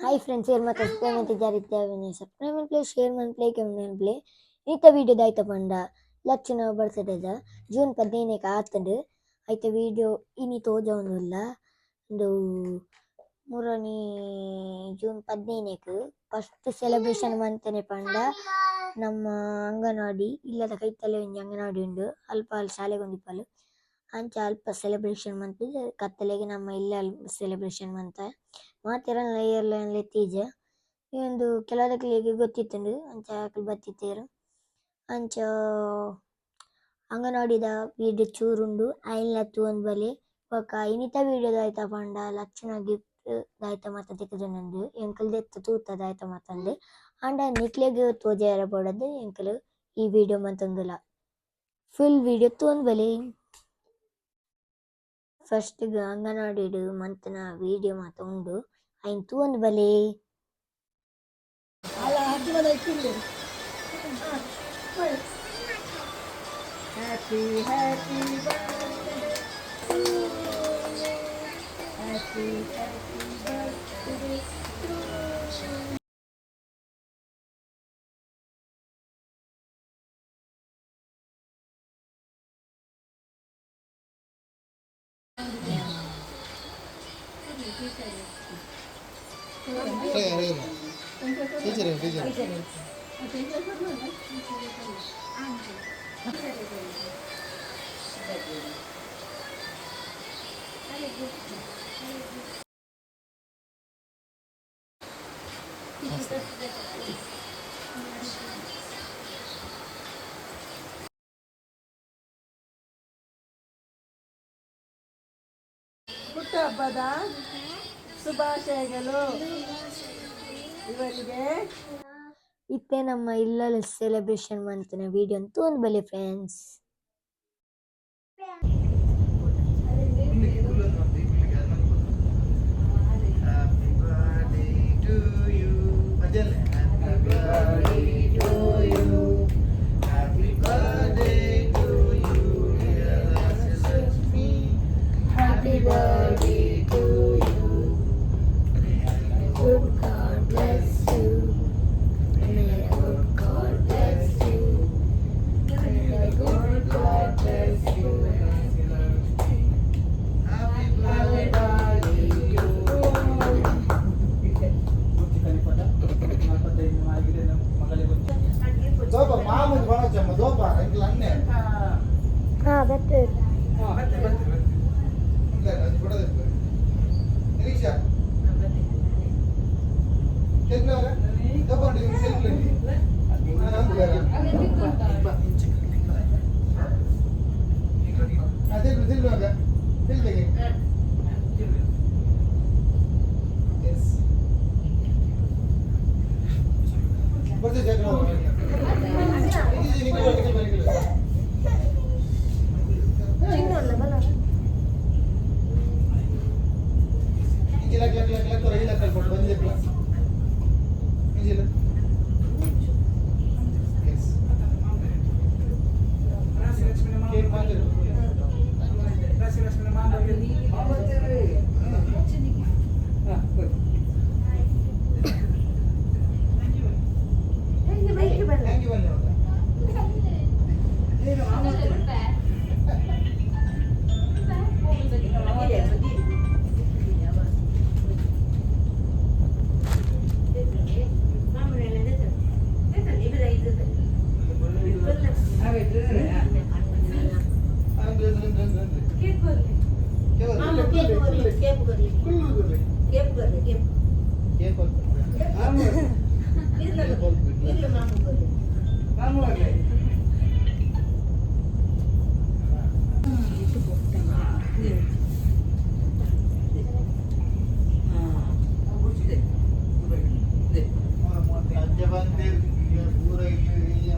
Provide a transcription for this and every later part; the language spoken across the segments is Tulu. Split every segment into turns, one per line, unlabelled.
ಹಾಯ್ ಫ್ರೆಂಡ್ಸ್, ಏರ್ ಮತ್ತೆ ಸಬ್ಸ್ಕ್ರೈಬ್ ಜಾರಿ ಸಬ್ಸ್ಕ್ರೈಬ್ ಪ್ಲೇ ಶೇರ್ ಮನ್ ಪ್ಲೇ ಕೆಮ್ಮನ್ ಪ್ಲೇ. ಈತ ವೀಡಿಯೋದ ಆಯ್ತ ಪಂಡ ಲಕ್ಷಣ ಬರ್ತದ ಜೂನ್ 15ಕ್ಕೆ ಆತಂಡು. ಐತ ವೀಡಿಯೋ ಇನಿ ತೋಜವೊಂದುಲ್ಲ. ಉಂದು ಮುರನಿ ಜೂನ್ 15ಕ್ ಫಸ್ಟ್ ಸೆಲೆಬ್ರೇಷನ್ ಮಂತನೆ ಪಂಡ ನಮ್ಮ ಅಂಗನವಾಡಿ ಇಲ್ಲದ ಕೈತಲೆ ಒಂಜಿ ಅಂಗನವಾಡಿ ಉಂಡು, ಅಲ್ಪ ಅಲ್ ಶಾಲೆಗ್ ಒಂದಿಪ್ಪಲು ಅಂಚ ಅಲ್ಪ ಸೆಲೆಬ್ರೇಷನ್ ಮಂತುದು ಕತ್ತಲೆಗ್ ನಮ್ಮ ಇಲ್ಲಲ್ ಸೆಲೆಬ್ರೇಷನ್ ಮಂತ ಮಾತೆರೆನ್ಲ ಏರ್ಲ ಲೆತ್ತೀಜ. ಉಂದು ಕೆಲವುದಕ್ಲೆಗ್ ಗೊತ್ತಿತ್ತುಂಡು ಅಂಚ ಅಕುಲು ಬತ್ತಿತ್ತೆರ್. ಅಂಚ ಅಂಗನವಾಡಿದ ವೀಡಿಯೋ ಚೂರುಂಡು ಐನ್ಲ ತೂವೊಂದು ಬಲೆ. ಬೊಕ ಇನಿತ ವೀಡಿಯೋ ದಾಯ್ತ ಪಂಡ ಲಕ್ಷಣ ಗಿಫ್ಟ್ ದಾಯ್ತ ಮಾತ ತಿಕ್ಕುದುಂಡು ಎಂಕುಲು ದೆತ್ತ್ ತೂತ ದಾಯ್ತ ಮಾತಂದ್ ಆಂಡ ನಿಕ್ಲೆಗ್ ತೋಜಾಯೆರೆ ಬೋಡಾದ್ ಎಂಕುಲು ಈ ವೀಡಿಯೋ ಮಂತೊಂದುಲ್ಲ. ಫುಲ್ ವೀಡಿಯೋ ತೂವೊಂದು ಬಲೆ. ಫಸ್ಟ್ ಗ್ ಅಂಗನವಾಡಿಡ್ ಮಂತಿನ ವೀಡಿಯೋ ಮಾತ ಉಂಡು ಐನ್ ತೂವೊಂದು ಬಲೆ.
Happy happy birthday to you. Happy happy birthday to you.
Teacher teacher.
ಹುಟ್ಟುಹಬ್ಬದ ಶುಭಾಶಯಗಳು ಇವರಿಗೆ.
ಇತ್ತೆ ನಮ್ಮ ಇಲ್ಲಲ್ ಸೆಲೆಬ್ರೇಷನ್ ಮಂತಿನ ವೀಡಿಯೋ ತೂವೊಂದು ಬಲೆ friends.
Happy birthday to you. Happy birthday to you. Happy birthday to you, Lakshmi. Happy birthday to you.
Good God bless you. May the good God bless you. May the good God bless you.
Happy birthday to ದೋಪ ಮಾಮೂಲಿ ಬಣಚಮ್ಮ ದೋಪ ಇಂಕ್ಲ ಅನ್ನೆ.
ಹಾ ಬರ್ತದೆ.
ಅದು ಕೊಡೋದಿತ್ತು ನಿರೀಕ್ಷಾ ಕೆಲ್ಪನವರ ದೋಪ ಉಂಟು ಸೆಲ್ಫ್. ಸೆಲ್ಫ್ ಸೆಲ್ಫ್ ಮಗ ಸೆಲ್ಫಿಗೆ. ಎಸ್ ಬರ್ತದೆ ನಿಖಿಲ್ ನಿಖಿಲ್ ನಿಖಿಲ್. ಇಂಜಿಲ ಕ್ಲಕ್ ಕ್ಲಕ್ ಕ್ಲಕ್ ರೈಲ ಕಲ್ಪಟ್ಟು ಬಂದಿದೆ ಕ್ಲಾಸ್ ಇಂಜಿಲ. ಎಸ್ ಕೇಕ್ ಮಾತ್ರ. Thank you ಬನ್ನಿ. ಅಂದ್ರೆ ಅಂದ್ರೆ ಅಂದ್ರೆ ಅಂದ್ರೆ ಕೇಕ್. ಅಜ್ಜ ಬಂದೆ ಪೂರ ಇಲ್ಲಿ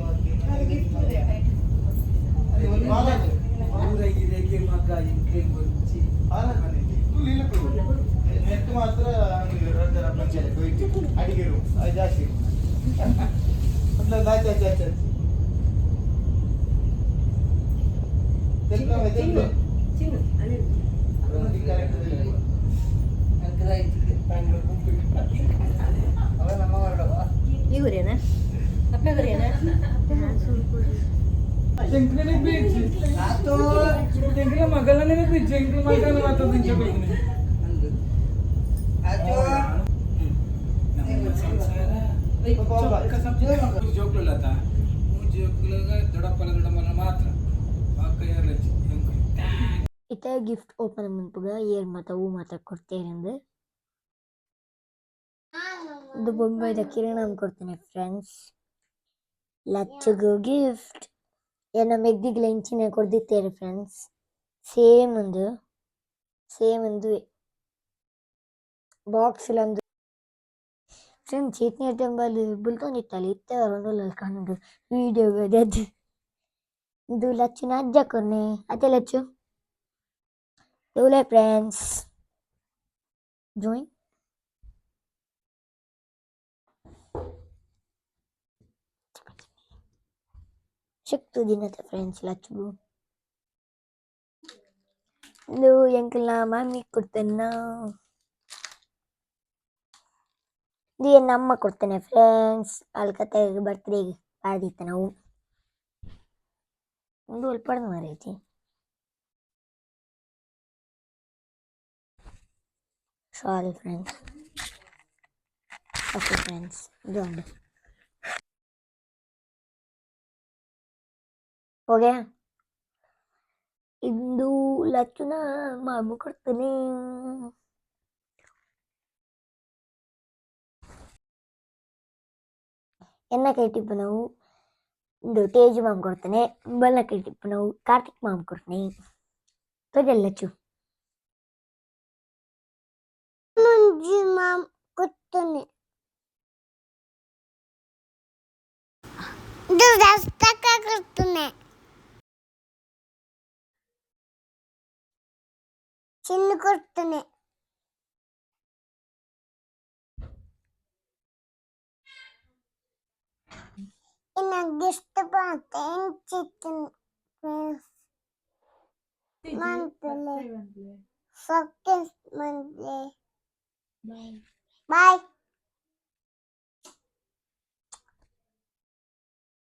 ಒಂದು ನೆಟ್ ಮಾತ್ರ ಅಡಿಗೆ ರೂಮ್ ಅದು ಜಾಸ್ತಿ ಒಂದು ಆಚೆ ಆಚೆ ಆಚೆ ಆಚೆ ತೆಲ್ಪು ತೆಲ್ಪು.
ಈ ಗುರಿಯನ ಅಪ್ಪೆ ಗುರಿಯನ.
ಮಗಲನೇ ಬಿಜ್ಜು ಎಂಕ್ಲ ಮಗನ ಮಾತಾಡ್ತೀನಿ. ನಮ್ಮ ಸಂಸಾರ ಜೋಕ್ಲತ ಮೂಜಿ ಜೋಕ್ಲಾಗ ದೊಡ್ಡಪ್ಪಲ ದೊಡ್ಡಮ್ಮನ ಮಾತ್ರ ಬಾಕ ಯಾರ್ಲಜ್ಜಿ ಎಂಕ್.
ಇತ್ತೆ ಗಿಫ್ಟ್ ಓಪನ್ ಮನ್ಪುಗ, ಏರ್ ಮಾತ ಹೂ ಮಾತ ಕೊಡ್ತೇನೆಂದು. ಇದು ಬೊಂಬೈದ ಕಿರಣ್ ಕೊಡ್ತೇನೆ ಫ್ರೆಂಡ್ಸ್ ಲಚ್ಚಗು ಗಿಫ್ಟ್. ಎನ್ನ ಮೆಗ್ದಿಗ್ಲ ಇಂಚಿನ ಕೊರ್ದಿತ್ತೇರು ಫ್ರೆಂಡ್ಸ್. ಸೇಮ್ ಒಂದು ಸೇಮ್ ಒಂದು ಬಾಕ್ಸ್ ಒಂದು ಫ್ರೆಂಡ್ಸ್. ಚೇತನಿ ಟೆಂಪಲ್ ಬುಲ್ತೊಂದಿತ್ತಲ್ಲ, ಇತ್ತೆ ಬರೊಂದುಲ್ಲ ಕಣ್ಣು ವೀಡಿಯೋ ಅದು. ಇದು ಲಚ್ಚುನ ಅಜ್ಜ ಕೊರ್ನೆ ಅತ್ತೆ. ಲಚ್ಚು ತೂಲೆ ಫ್ರೆಂಡ್ಸ್, ಜಾಯಿನ್ ಶಕ್ತು ದಿನದ ಫ್ರೆಂಡ್ಸ್ ಲಚ್ಚುಗು. ಇದು ಎಂಕಲ್ನ ಮಾಮಿ ಕೊಡ್ತೇನೆ. ಇದು ಎನ್ನ ಅಮ್ಮ ಕೊಡ್ತೇನೆ ಫ್ರೆಂಡ್ಸ್. ಕಲ್ಕತ್ತೆ ಬರ್ತ್ಡೇಗೆ ಪಾಡ್ದಿತ್ತ ನಾವು. ಒಂದು ಒಲ್ಪಡ್ದು ಮಾರೈತಿ. Sorry friends. ಓಕೆ ಫ್ರೆಂಡ್ಸ್, ಇದು ಉಂಡು हो गया. ಇಂದು ಲಚ್ಚುನ ಮಾಮು ಕೊಡ್ತೇನೆ. ಎನ್ನ ಕೈಟಿಪ್ಪು ನಾವು ಇಂದು ತೇಜು ಮಾಮ್ ಕೊಡ್ತೇನೆ. ಬಲ್ಲ ಕೈಟಿಪ್ಪು ನಾವು ಕಾರ್ತಿಕ್ ಮಾಮ್ ಕೊಡ್ತೇನೆ. ತೋಜಲ್ ಲಚ್ಚು.
ಮುಂಜಿ ಮಾಮ್ ಕೊಡ್ತೇನೆ. ಇದು ರಸ್ತಕ ಕೊಡ್ತೇನೆ. ಚಿನ್ನ ಕೊಡ್ತೇನೆ. ಇನ್ನು ಗಿಫ್ಟ್ ಬಂತೆ ಚಿಕನ್ ಮಂತ್ಲಿ ಸೊಕ್ಕೆ ಮಂತ್ಲಿ. ಬಾಯ್.